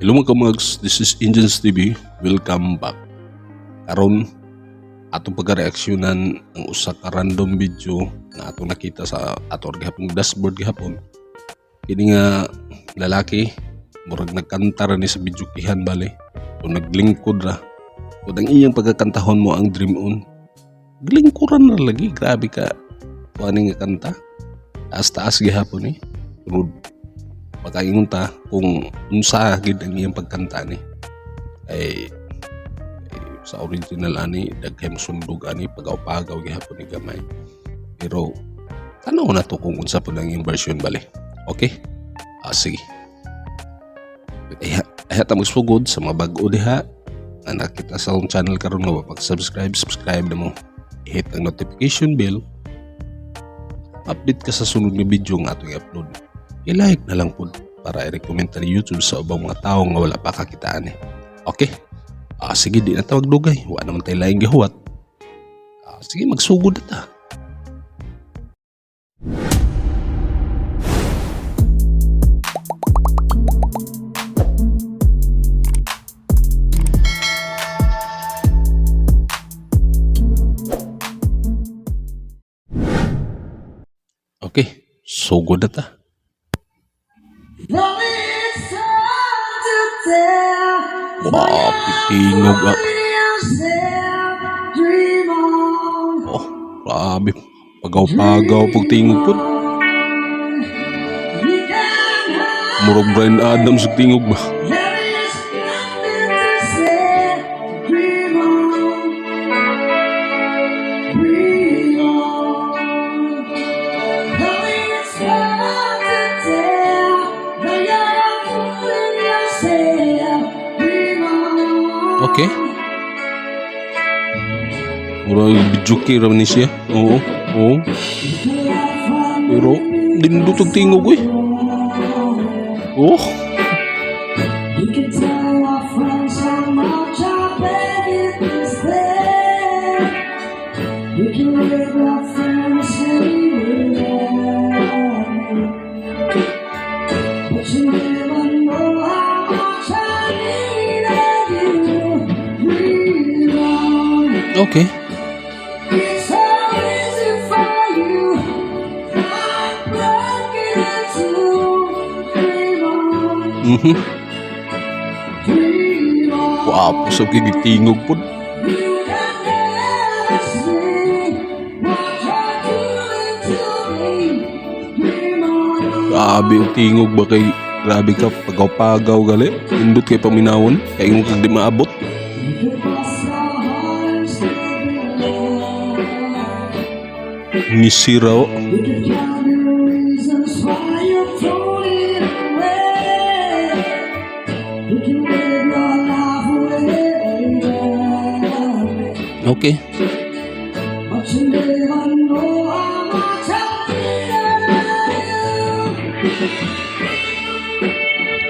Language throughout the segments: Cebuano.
Hello, mga kamags, this is Engines TV. Welcome back. Karon, atong pagka-reaksyonan ang usa ka random video nga atong nakita sa ato gihapon dashboard gihapon. Kini nga lalaki, murag nagkanta ra ni sa videokehan bale. O naglingkod ra. O ang iyang pagkakantahon mo ang "Dream On". Glingkuran ra lagi, grabe ka. Kuan nga kanta. Taas-taas gihapon ni. Sunod makaingon ta kung unsa gid ang iyang pagkanta ni ay sa original ani daghay sundog ani, pagaw-pagaw gihapon ni gamay, pero tanaw na to kung unsa pud ang iyang version bale. Okay, ah, sige, ay ay ta magsugod. Sa mga bag-o diha nga nakita sa akong channel karon nga pag-subscribe, subscribe na mo, hit ang notification bell, update ka sa sunod nga video nga atong i-upload. I-like na lang po para i-recommend ta ni YouTube sa ubang mga tao nga wala pa kakitaan eh. Okay? Ah, sige, di na tawag dugay. Wa naman tayo laing gihuwat. Ah, sige, magsugod na ta. Okay, sugod na ta. Though it's hard to tell, Wow, tingog ah. yourself, dream on. Oh, grabe. Pagaw-pagaw pag tingog po. We can have Murag Bryan Adams og tingog ba? There is nothing to say. Dream on, dream on. Though it's hard to tell, though you're fooling yourself, dream on. Okay. Murag videoke ra ni siya. Oo. Oo. Pero nindot og tingog eh. Oh, You can tell your friends how much I beg you to stay. You can live your friends anywhere. But you never know how much I needed you. Dream on. Okay. It's so easy for you. I'm broken in two. Dream on. Dream on. Wapo sa kig tingog pod. You can never see what you're doing to me. Dream on. Grabe ang tingog ba kay grabe ka pagaw-pagaw gali. Nindot kay paminawon kay ingon kag di maabot. You could bust your heart and still be alive. Ngisira oh. You could count the reasons why you thrown it away. You can live your life away. Okay. But you never know how much I needed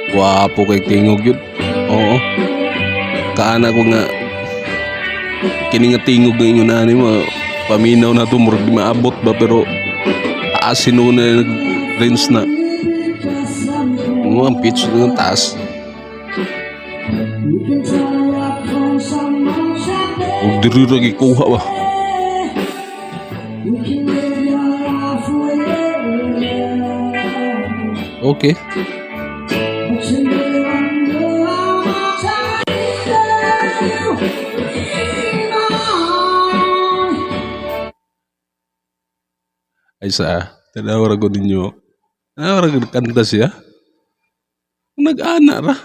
you. Wapo kay tingog yun. Oo. Kaana ko nga kini nga tingog nga ingon ani mo paminaw na to, murag di maabot ba, pero taas hinuon na range na. Mo ang pitch ng taas. You can tell your friends how much I Ug diri ra gikuha ba. You can live your life away. Okay. But you never know how much I needed you. Dream on. Ay sa tanaw ra ko ninyo. Tanaw ra gud kanta siya. Nag-ana ra.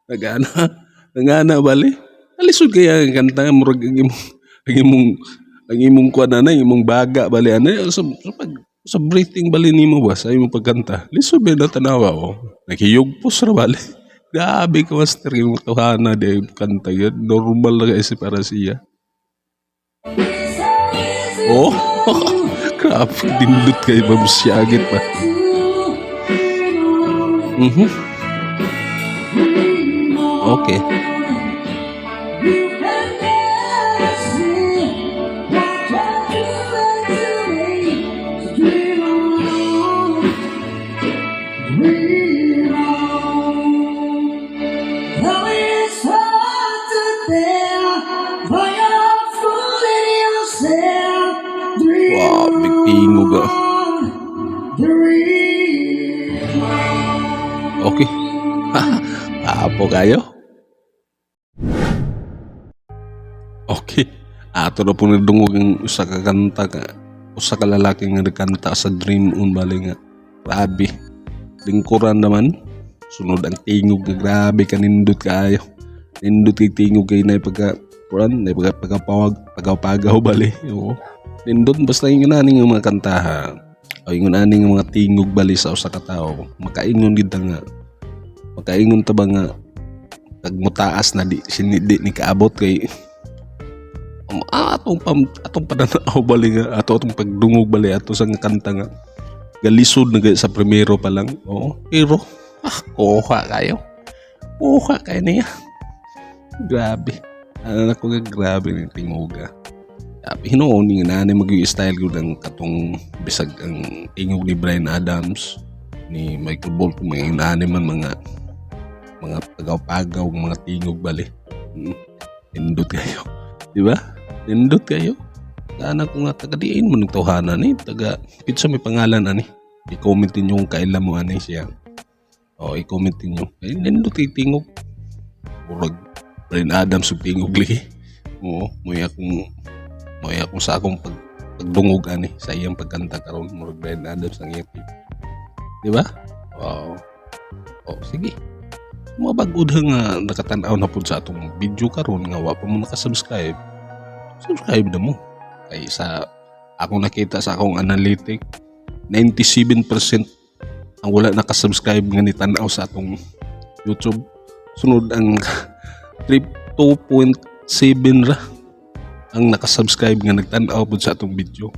Nag-ana. Nag-ana bali. Alisod kaya ang kanta, murag ang imong kuan na, imong baga bali ana sa breathing bali nimo ba sa imong pagkanta. Lisod ba na tanawa oh. Naghiyugpos ra bali. Grabe ka, master, imong tuhana di kanta yun. Normal na kasi para siya. It's so easy Oh, grabe nindot kay Ma'am Siyagit pa. to dream on. Dream on. Okay. You can never see what you're doing to me. So dream on, dream on. Tingog ah. Dream on. Okay. Apo kayo? Okay. Ato na po nadungog ang usa ka kanta ka usa ka lalaki nga nagkanta sa "Dream On" bali nga. Grabe. Lingkuran naman. Sunod ang tingog nga grabe kanindot kaayo. Nindot kay tingog kay na pagka kuan na pagka pagkapawag pagkapagaw bali. Oo. Nindot basta ingon ani nga mga kantaha. O ingon ani nga mga tingog bali sa usa ka tawo. Makaingon gid ta nga makaingon ta ba nga pag mutaas na di sini di ni kaabot kay atong pananaw bali nga ato atong pagdungog bali ato sa nga kanta nga galisod na gay sa primero pa lang. Oo, pero kuha kayo, kuha kayo niya. Grabe, ano na ko nga, grabe ni tingoga. Grabe hinuon ni nga mag style ko ng katong bisag ang tingog ni Bryan Adams, ni Michael Bolton, mga inani man mga pagaw-pagaw mga tingog bali. Nindot kayo, di ba? Nindot kayo. Sana ko nga taga diin mo ng tawhana ni taga kinsa may pangalan ani, i-comment ninyo kung kaila mo ani siya. O i-comment ninyo kay nindot kay tingog, murag Bryan Adams ug tingog lagi. Oo, moy akong sa akong pagdungog ani sa iyang pagkanta karon, murag Bryan Adams ang iyang tingog, di ba? Oo. Oh, sige, mga bag-o nga nakatan-aw na pud sa atong video karon nga wa pa mo nakasubscribe, subscribe na mo. Kay sa akong nakita sa akong analytic, 97% ang wala nakasubscribe nga nitan-aw sa atong YouTube. Sunod ang 3 2.7 ra ang nakasubscribe nga nagtan-aw pud sa atong video.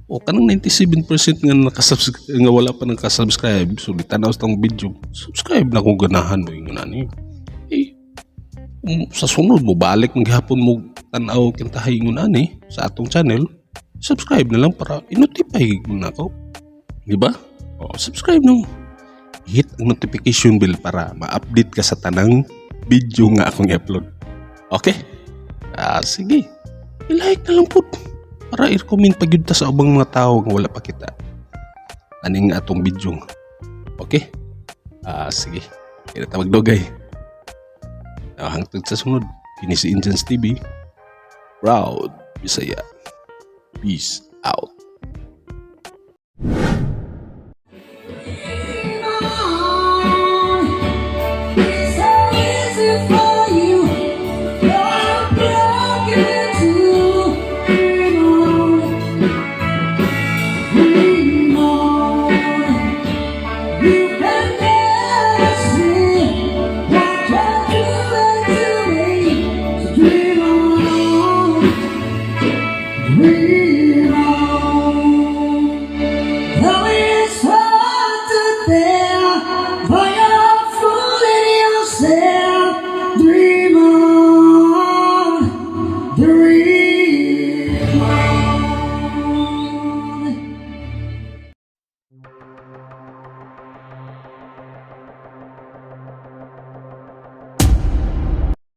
O kanang 97% nga nakasubscribe nga wala pa nakasubscribe, so gitan-aw sa atong video, subscribe na kung ganahan mo ingon ani. Eh, kung sa sunod mo balik man gihapon mo tan-aw kintahay ingon ani sa atong channel, subscribe na lang para i-notify mo na ako. Di ba? O, subscribe na mo. Hit ang notification bell para ma-update ka sa tanang video nga akong i-upload. Okay? Ah, sige. I-like na lang po. Para i-recommend pa gyud ta sa ubang mga tao nga wala pa kita aning atong video. Okay? Ah, sige. Kaya ta magdugay. Ah, hangtod sa sunod. Kini si Indians TV. Proud Bisaya. Peace out.